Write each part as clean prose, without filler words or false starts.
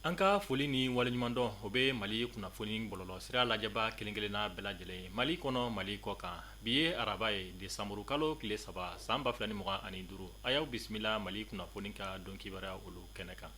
An ka foli ni waleɲumandɔn, o bɛ Mali kunnafoni bɔlɔlɔ sira lajɛba kelen kelenna bɛɛ lajɛlen ye, Mali kɔnɔ, Mali kɔ kan. Bi ye araba ye, desanburu kalo tile 3, san 2025. A y'aw bisimila Mali kunnafoni ka don kibaruya olu kɛnɛ kan.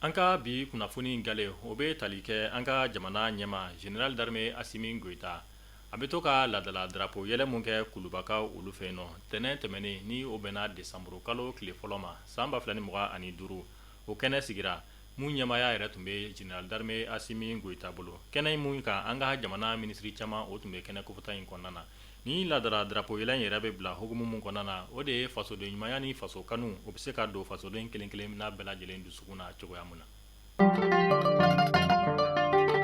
An ka bi kunnafoni gale, o bɛ tali kɛ an ka jamana ɲɛmaa, général d'armée Asimi Goyita. A bɛ to ka laadala drapeau yɛlɛ mun kɛ Kulubakaw olu fɛ yen nɔ tɛnɛn tɛmɛnen, ni o bɛnna desanburu kalo tile fɔlɔ ma, san 2025. O kɛnɛ sigira mun ɲɛmaaya yɛrɛ tun bɛ général d'armée Asimi Goyita bolo. Kɛnɛ mun kan, an ka jamana minisiri caman o tun bɛ kɛnɛ kofɔta in kɔnɔna na. Ni laadala drapeau yɛlɛ in yɛrɛ bɛ bila hukumu mun kɔnɔna na, o de ye fasoden ɲumanya ni faso kanu, o bɛ se ka don fasoden kelen kelenna bɛɛ lajɛlen dusukun na cogoya mun na.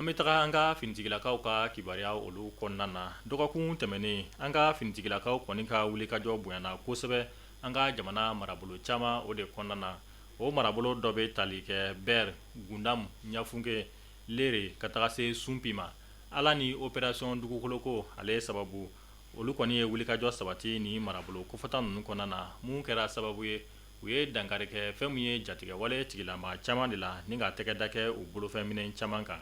An bɛ taga an ka finitigilakaw ka kibaruya olu kɔnɔna na. Dɔgɔkun tɛmɛnen, an ka finitigilakaw kɔni ka wulikajɔ bonyana kosɛbɛ an ka jamana marabolo caman o de kɔnɔna na. O marabolo dɔ bɛ tali kɛ Bɛr, Gundamu, Ɲafunke, Lere, ka taga se Sunpi ma. Ala ni opération dugukoloko ale sababu, olu kɔni ye wulikajɔ sabati ni marabolo kofɔta ninnu kɔnɔna na, mun kɛra sababu ye u ye dankari kɛ fɛn min ye jatigɛwale tigilama caman de la, ni ka tɛgɛ da kɛ u bolofɛn minɛn caman kan.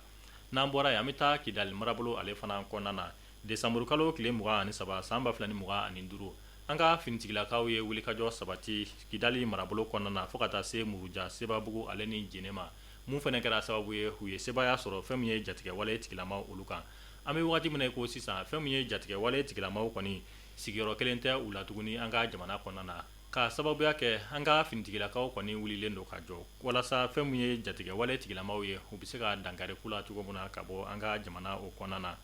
N'an bɔra yen, an bɛ taa Kidali marabolo ale fana kɔnɔna na. Desanburukalo tile 23, san 2025, an ka finitigilakaw ye wulikajɔ sabati Kidali marabolo kɔnɔna na fo ka taa se Muruja, Sebabugu ale ni Jene ma, mun fana kɛra sababu ye u ye sebaaya sɔrɔ fɛn min ye jatigɛwale tigilamaw olu kan. An bɛ wagati min na i ko sisan, fɛn min ye jatigɛwale tigilamaw kɔni sigiyɔrɔ kelen tɛ u la tuguni an ka jamana kɔnɔna na, ka sababuya kɛ an ka finitigilakaw kɔni wulilen don ka jɔ walasa fɛn min ye jatigɛwale tigilamaw ye, u bɛ se ka dankari k'u la cogo min na ka bɔ an ka jamana o kɔnɔna na.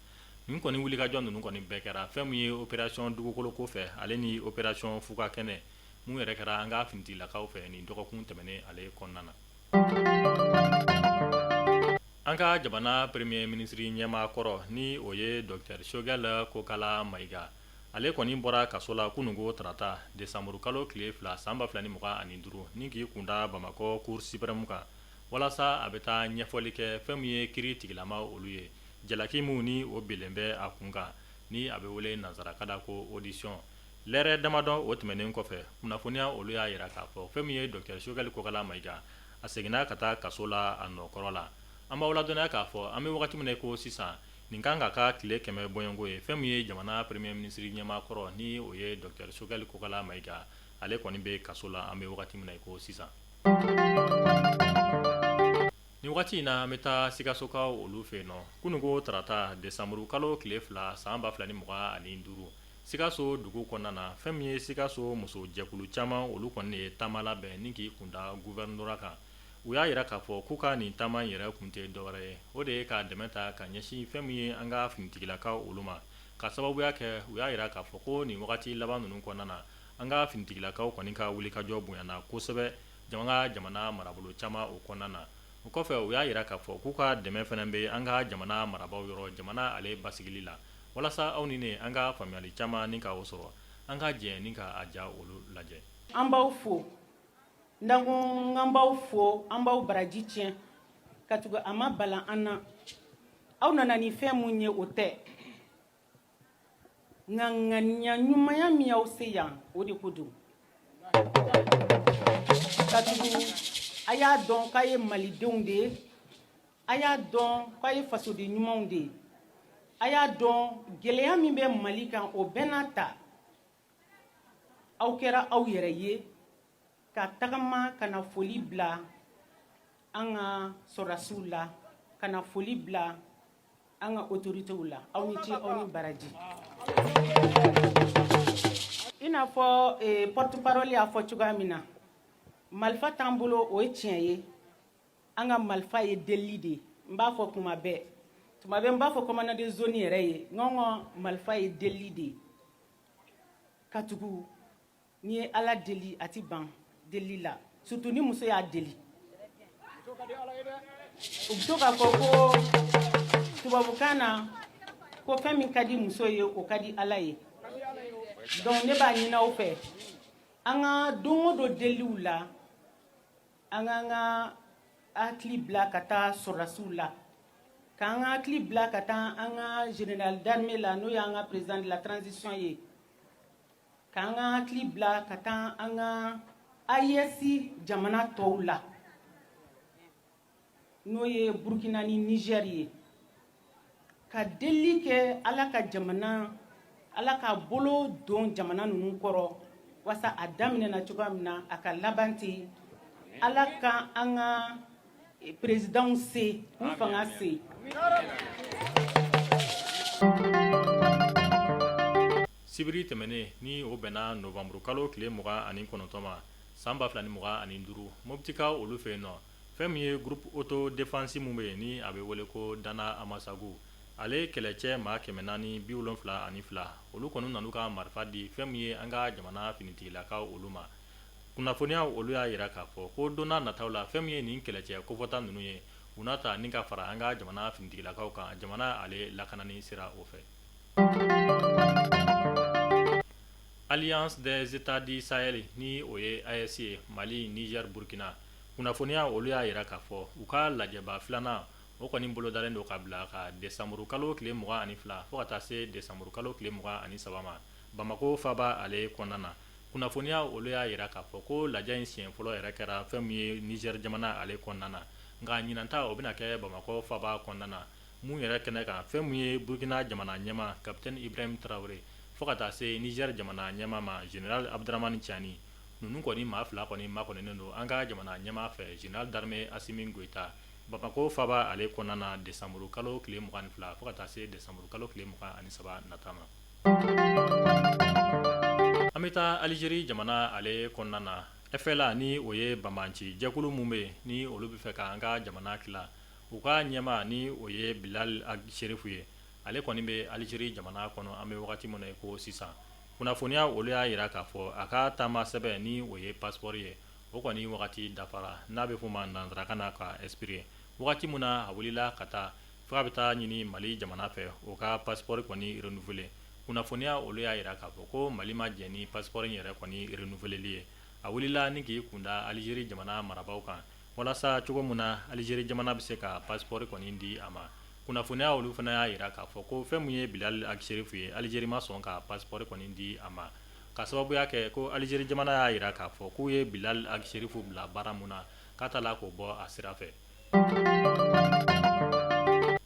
Nin kɔni wulikajɔ ninnu kɔni bɛɛ kɛra fɛn min ye opération dugukoloko fɛ, ale ni opération fuga kɛnɛ mun yɛrɛ kɛra an ka finitigilakaw fɛ nin dɔgɔkun tɛmɛnen ale kɔnɔna na. An ka jamana premier ministre ɲɛmaa kɔrɔ, ni o ye docteur Choguel Kokala Mayiga, ale kɔni bɔra kaso la kununko tarata, desanburu kalo tile 2, san 2025, ni k'i kunda Bamakɔ cour suprême kan, walasa a bɛ taa ɲɛfɔli kɛ fɛn min ye kiri tigilama olu ye, jalaki min ni o bilen bɛ a kun kan, ni a bɛ wele nansarakan na ko audition. Lɛrɛ damadɔ o tɛmɛnen kɔfɛ, kunnafoniya olu y'a jira k'a fɔ fɛn min ye docteur Choguel Kokala Mayiga, a seginna ka taa kaso la a nɔkɔrɔ la. An b'aw ladɔnniya k'a fɔ an bɛ wagati min na i ko sisan, nin kan ka ka tile 100 bɔɲɔgɔnko ye fɛn min ye jamana premier ministre ɲɛmaa kɔrɔ, ni o ye docteur Choguel Kokala Mayiga, ale kɔni bɛ kaso la an bɛ wagati min na i ko sisan. Nin wagati in na, an bɛ taa Sikasokaw olu fɛ yen nɔ. Kununko tarata, desanburu kalo tile 2, san 2025, Sikaso dugu kɔnɔna na, fɛn min ye Sikaso muso jɛkulu caman olu kɔni ye taama labɛn ni k'i kunda gouvernorat kan. U y'a jira k'a fɔ k'u ka nin taama in yɛrɛ kun tɛ dɔwɛrɛ ye, o de ye ka dɛmɛ ta ka ɲɛsin fɛn min ye an ka finitigilakaw olu ma, ka sababuya kɛ u y'a jira k'a fɔ ko nin wagati laban ninnu kɔnɔna na, an ka finitigilakaw kɔni ka wulikajɔ bonyana kosɛbɛ jamana jamana marabolo caman o kɔnɔna na. O kɔfɛ, u y'a jira k'a fɔ k'u ka dɛmɛ fana bɛ an ka jamana marabaaw yɔrɔ jamana ale basigili la. Walasa aw ni ne an ka faamuyali caman ni ka o sɔrɔ, an ka jɛ ni ka a ja olu lajɛ. An b'aw fo n'an ko an b'aw fo, an b'aw baraji tiɲɛ, katugu a ma balan an na. Aw nana ni fɛn mun ye, o tɛ, nka ŋaniya ɲumanya min y'aw se yan, o de ko don, katugu a y'a dɔn k'a ye Malidenw de ye, a y'a dɔn k'a ye fasoden ɲumanw de ye, a y'a dɔn gɛlɛya min bɛ Mali kan, o bɛɛ n'a ta, aw kɛra aw yɛrɛ ye ka tagama ka na foli bila an ka sɔrɔdasiw la, ka na foli bila an ka autoritéw la. Aw ni ce, aw ni baraji. I n'a fɔ porte parole y'a fɔ cogoya min na, marifa t'an bolo, o ye tiɲɛ ye. An ka marifa ye delili de ye. N b'a fɔ tuma bɛɛ, tuma bɛɛ n b'a fɔ commandant de zone yɛrɛ ye, n ka marifa ye delili de ye, katugu n'i ye Ala deli, a ti ban delili la, surtout ni muso y'a deli. U bɛ to k'a fɔ ko tubabukan na ko fɛn min ka di muso ye, o ka di Ala ye. Donc ne b'a ɲini aw fɛ, an ka don o don deliliw la, an k'an ka hakili bila ka taa sɔrɔdasiw la. K'an ka hakili bila ka taa an ka général d'armée la, n'o y'an ka président de la transition ye, k'an ka hakili bila ka taa an ka AES jamana tɔw la, n'o ye Burkina ni Niger ye, ka delili kɛ Ala ka jamana, Ala ka bolo don jamana ninnu kɔrɔ, walasa a daminɛna cogoya min na, a ka laban ten. Ala ka an ka présidentw se k'u fanga se. Sibiri tɛmɛnen, ni o bɛnna nowanburukalo tile 29 ma san 2025, Moptikaw olu fɛ yen nɔ, fɛn min ye groupe autodéfense min bɛ yen, ni a bɛ wele ko Dana Amasagu, ale kɛlɛcɛ maa 472, olu kɔni nan'u ka marifa di fɛn min ye an ka jamana finitigilakaw olu ma. Kunnafoniya olu y'a jira k'a fɔ ko don nataw la, fɛn min ye nin kɛlɛcɛ kofɔta ninnu ye, u na ta ni ka fara an ka jamana finitigilakaw kan jamana ale lakanani sira o fɛ. Alliance des États du Sahel, ni o ye AES ye, Mali, Niger, Burkina, kunnafoniya olu y'a jira k'a fɔ u ka lajɛba filanan o kɔni bolodalen don ka bila ka desanburukalo tile 22 fo ka taa se desanburukalo tile 23 ma Bamakɔ faaba ale kɔnɔna na. Kunnafoniya olu y'a jira k'a fɔ ko lajɛ in siɲɛ fɔlɔ yɛrɛ kɛra fɛn min ye Niger jamana ale kɔnɔna na, nka ɲinan ta o bɛna kɛ Bamakɔ faaba kɔnɔna na. Mun yɛrɛ kɛnɛ kan, fɛn min ye Burkina jamana ɲɛmaa Capitaine Ibrahim Traoré fo ka taa se Niger jamana ɲɛmaa ma Général Abdramane Tiani, ninnu kɔni maa fila kɔni makɔnɔnen don an ka jamana ɲɛmaa fɛ Général d'armée Assimi Goïta Bamakɔ faaba ale kɔnɔna na desanburukalo tile 22 fo ka taa se desanburukalo tile 23 nata ma. An bɛ taa Algérie jamana ale kɔnɔna na. FLA, ni o ye banbaanci jɛkulu min bɛ yen, ni olu bɛ fɛ ka an ka jamana tila, u ka ɲɛmaa, ni o ye Bilal Ag Cherif ye, ale kɔni bɛ Algérie jamana kɔnɔ an bɛ wagati min na i ko sisan. Kunnafoniya olu y'a jira k'a fɔ a ka taama sɛbɛn, ni o ye passeport ye, o kɔni wagati dafara, n'a bɛ f'o ma nansarakan na ka expiré. Wagati min na a wulila ka taa fo a bɛ taa ɲini Mali jamana fɛ o ka passeport kɔni renouveler, kunnafoniya olu y'a jira k'a fɔ ko Mali ma jɛn ni passeport in yɛrɛ kɔni renouvelerli ye. A wulila ni k'i kunda Algérie jamana marabaaw kan walasa cogo min na Algérie jamana bɛ se ka passeport kɔni di a ma. Kunnafoniya olu fana y'a jira k'a fɔ ko fɛn min ye Bilal Ag Cherif ye, Algérie ma sɔn ka passeport kɔni di a ma, ka sababuya kɛ ko Algérie jamana y'a jira k'a fɔ k'u ye Bilal Ag Cherif bila baara mun na, k'a t'a la k'o bɔ a sira fɛ.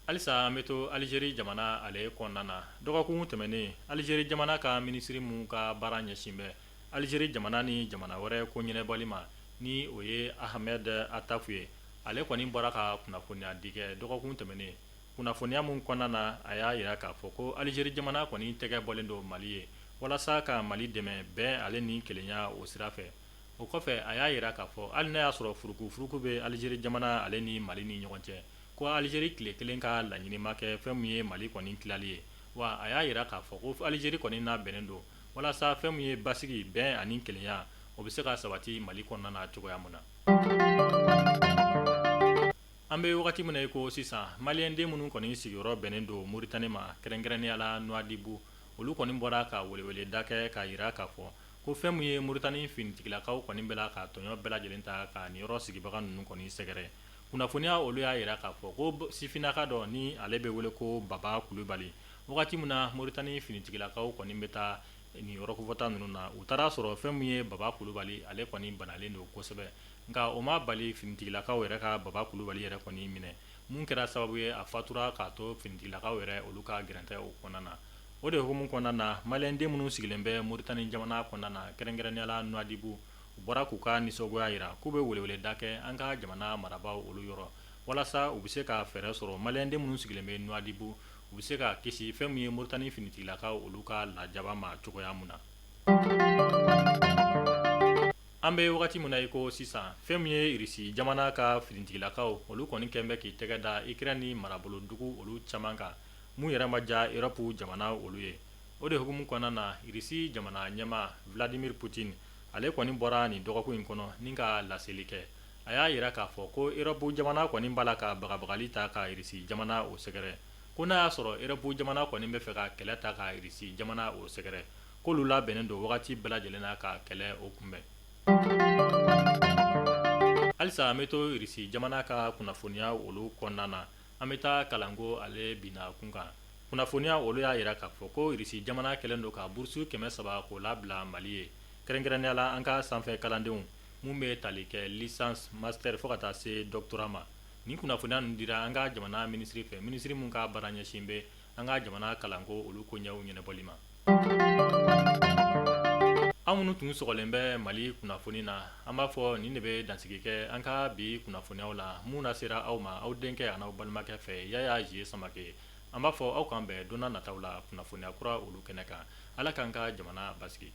Halisa an bɛ to Algérie jamana ale kɔnɔna na. Dɔgɔkun tɛmɛnen, Algérie jamana ka minisiri mun ka baara ɲɛsin bɛ Algérie jamana ni jamana wɛrɛ ko ɲɛnabɔli ma, ni o ye Ahmed Attaf ye, ale kɔni bɔra ka kunnafoniya di kɛ dɔgɔkun tɛmɛnen. Kunnafoniya mun kɔnɔna na, a y'a jira k'a fɔ ko Algérie jamana kɔni tɛgɛ bɔlen don Mali ye walasa ka Mali dɛmɛ bɛn ale ni kelenya o sira fɛ. O kɔfɛ, a y'a jira k'a fɔ hali n'a y'a sɔrɔ furukufuruku bɛ Algérie jamana ale ni Mali ni ɲɔgɔn cɛ, ko Algérie tile kelen ka laɲini ma kɛ fɛn min ye Mali kɔni tilali ye. Wa a y'a jira k'a fɔ ko Algérie kɔni labɛnnen don walasa fɛn min ye basigi, bɛn ani kelenya, o bɛ se ka sabati Mali kɔnɔna na cogoya min na. An bɛ wagati min na i ko sisan, maliyɛnden minnu kɔni sigiyɔrɔ bɛnnen don Moritani ma, kɛrɛnkɛrɛnnenya la Nouadhibou, olu kɔni bɔra ka weleweleda kɛ k'a jira k'a fɔ ko fɛn min ye Moritani finitigilakaw kɔni bɛ la ka tɔɲɔ bɛɛ lajɛlen ta ka nin yɔrɔ sigibaga ninnu kɔni sɛgɛrɛ. Kunnafoniya olu y'a jira k'a fɔ ko sifinnaka dɔ, ni ale bɛ wele ko Baba Kulubali, wagati min na Moritani finitigilakaw kɔni bɛ taa nin yɔrɔ kofɔta ninnu na, u taara sɔrɔ fɛn min ye Baba Kulubali, ale kɔni banalen don kosɛbɛ. Nka o ma bali finitigilakaw yɛrɛ ka Baba Kulubali yɛrɛ kɔni minɛ, mun kɛra sababu ye a fatura k'a to finitigilakaw yɛrɛ olu ka gɛrɛntɛ o kɔnɔna na. O de hukumu kɔnɔna na, maliyɛnden minnu sigilen bɛ Moritani jamana kɔnɔna na, kɛrɛnkɛrɛnnenya la Nouadhibou, u bɔra k'u ka nisɔngoya jira k'u bɛ weleweleda kɛ an ka jamana marabaaw olu yɔrɔ walasa u bɛ se ka fɛɛrɛ sɔrɔ maliyɛnden minnu sigilen bɛ Nouadhibou, u bɛ se ka kisi fɛn min ye Moritani finitigilakaw olu ka lajaba ma cogoya mun na. An bɛ wagati min na i ko sisan, fɛn min ye Irisi jamana ka finitigilakaw olu kɔni kɛn bɛ k'i tɛgɛ da Ukraine marabolo dugu olu caman kan, mun yɛrɛ ma diya Europe jamana olu ye. O de hukumu kɔnɔna na, Irisi jamana ɲɛmaa Vladimir Poutine, ale kɔni bɔra nin dɔgɔkun in kɔnɔ ni ka laseli kɛ. A y'a jira k'a fɔ ko Europe jamana kɔni b'a la ka bagabagali ta ka Irisi jamana o sɛgɛrɛ, ko n'a y'a sɔrɔ Europe jamana kɔni bɛ fɛ ka kɛlɛ ta ka Irisi jamana o sɛgɛrɛ, k'olu labɛnnen don wagati bɛɛ lajɛlen na ka kɛlɛ o kunbɛn. Halisa an bɛ to Irisi jamana ka kunnafoniya olu kɔnɔna na. An bɛ taa kalanko ale binna kun kan. Kunnafoniya olu y'a jira k'a fɔ ko Irisi jamana kɛlen don ka burusu 300 k'o labila Mali ye, kɛrɛnkɛrɛnnenya la an ka sanfɛ kalandenw minnu bɛ tali kɛ licence, master fo ka taa se doctorat ma. Nin kunnafoniya ninnu dira an ka jamana minisiri fɛ, minisiri min ka baara ɲɛsin bɛ an ka jamana kalanko olu koɲɛw ɲɛnabɔli ma. Aw minnu tun sɔgɔlen bɛ Mali kunnafoni na, an b'a fɔ nin de bɛ dansigi kɛ an ka bi kunnafoniyaw la, minnu lasera aw ma aw denkɛ an'aw balimakɛ fɛ, Yaya Zie Samake. An b'a fɔ aw k'an bɛn don nataw la kunnafoniya kura olu kɛnɛ kan. Ala k'an ka jamana basigi.